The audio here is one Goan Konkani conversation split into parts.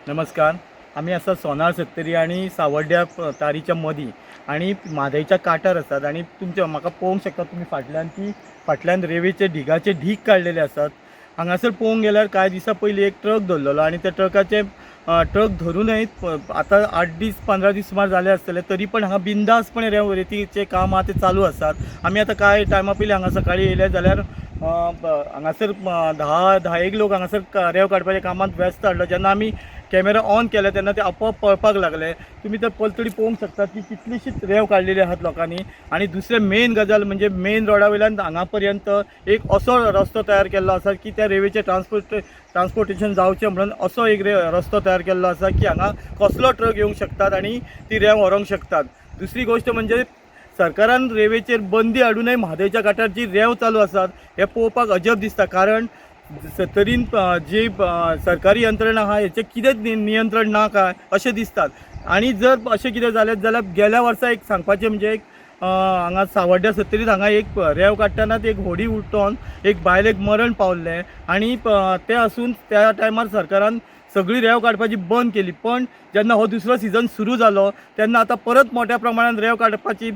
नमस्कार. आमी आसा सोनार सत्तरी आनी सावड्ड्या तारीच्या मदीं आनी म्हादयच्या कांठार आसात आनी तुमच्या म्हाका पळोवंक शकता तुमी फाटल्यान की फाटल्यान रेंवेचे ढिगाचे ढीग काडलेले आसात. हांगासर पळोवंक गेल्यार कांय दिसां पयलीं एक ट्रक धरलेलो आनी त्या ट्रकाचे ट्रक धरुनय आतां 8 दीस 15 दीस सुमार जाले आसतले, तरी पण हांगा बिंदासपणे रेंव रेतीचें काम आहा तें चालू आसात. आमी आतां कांय टायमा पयलीं हांगा सकाळीं येयले जाल्यार हांगासर 10 एक लोक हांगासर रेंव काडपाच्या कामांत व्यस्त हाडलो. जेन्ना आमी कॅमेरा ऑन केले तेन्ना ते आपोआप पळपाक लागले. तुमी तर पलतडी पळोवंक शकतात की कितलीशीच रेंव काडलेली आहात लोकांनी. आनी दुसरें मेन गजाल म्हणजे मेन रोडा वयल्यान हांगा पर्यंत एक असो रस्तो तयार केल्लो आसा की त्या रेंवेचें ट्रान्सपोर्टेशन जावचें म्हणून असो एक रस्तो तयार केल्लो आसा की हांगा कसलो ट्रक येवंक शकतात आनी ती रेंव व्हरोंक शकतात. दुसरी गोश्ट म्हणजे सरकारान रेंवेचेर बंदी हाडूनय म्हादयच्या कांठार जी रेंव चालू आसात हें पळोवपाक अजब दिसता. कारण सत्तरीन जी सरकारी यंत्रणा आहा हेचें कितेंच नियंत्रण ना काय अशें दिसतात. आनी जर अशें कितें जालें जाल्यार गेल्या वर्सा एक सांगपाचें म्हणजे एक हांगा सावड्ड्या सत्तरीत हांगा एक रेंव काडटनाच एक होडी उलटोन एक बायलेक मरण पावल्लें आनी तें आसून त्या टायमार सरकारान सगळी रेंव काडपाची बंद केली. पण जेन्ना हो दुसरो सिजन सुरू जालो तेन्ना आतां परत मोठ्या प्रमाणान रेंव काडपाची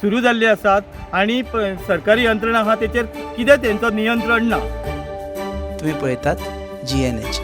सुरू जाल्ली आसात आनी सरकारी यंत्रणा आहा तेचेर कितें तेंचो नियंत्रण ना. तुम्ही पळयतात जीएनएच.